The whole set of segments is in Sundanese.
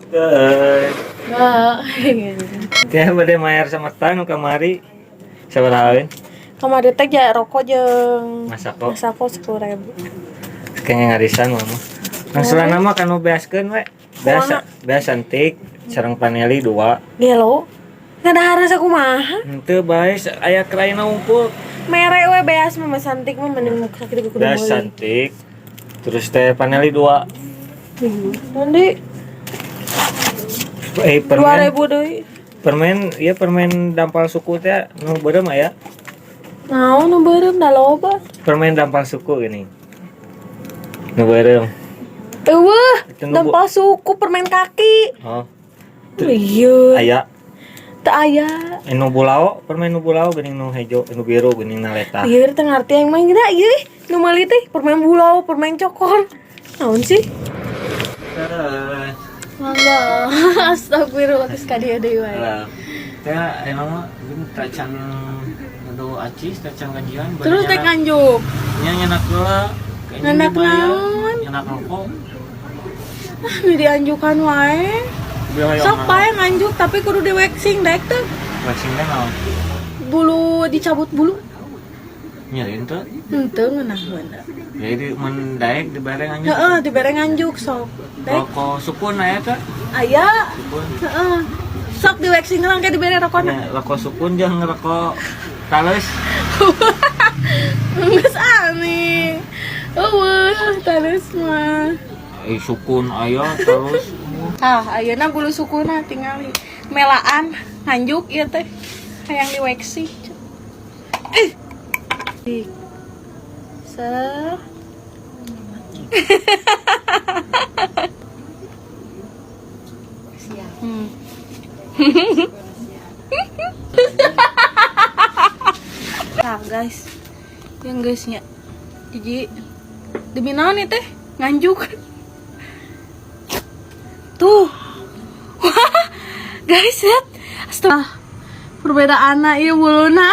Nah, Teh bade mayar sama nu kamari. Sabaraha? Kamari teh ja rokok jeung Masako. Masako 10.000. Kayaknya ngarisan mama. Angsuran mah kanu beaskeun we. Beas beas antik sareng paneli 2. Gelo. Ngadahar sakumaha? Henteu bae aya kraina unggul. Mere we beas mah santik mah mending sakit kudu Beas santik. Terus teh paneli 2. Nanti permen 2.000 deui. Permen ieu permen dampal suku teh nu beureum aya. Naon nu beureum da loba. Permen dampal suku gini. Nu beureum. Eueuh, dampal suku permen kaki. Oh. Iya. Aya. Teu aya. Nu bulao, permen nu bulao geuning nu hejo, nu biru geuning na letah. Ieu teu ngarti aing mah geura ieu nu meuli teh permen bulao, permen cokor. Naon sih? Mangga. Astagfirullah geus ka dieu deui wae. Teh emang mah geun tacan ngadu acis, tacan gajian. Terus teh nganjuk. Nya nyenak heula. Nyenak naon? Nyenak rokok. Ah, nu dianjukan wae. Sok bae nganjuk tapi kudu di waxing daek teh. Waxing teh naon? Bulu dicabut bulu. Nyieun teh? Henteu ngeunaheun. Jadi mun daek dibere nganjuk. Heeh, dibere nganjuk sok. Daek. Rokok sukun aya teh? Aya. Sukun. Heeh. Sok di waxing heula engke dibere rokona. Ya, rokok sukun jeung rokok tales. Geus aneh. Eueuh, tales mah. Sukun aya terus. Ah, ayeuna bulu sukuna tingali. Melaan nganjuk ieu teh. Hayang di waxing. Set. Nah, guys. Yang guysnya. Jadi demi naon nih teh? Nganjuk. Tuh. Wah, guys, lihat. Astaga. Perbedaan ieu buluna.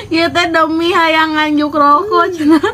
Ieu teh demi hayang nganjuk rokok cenah.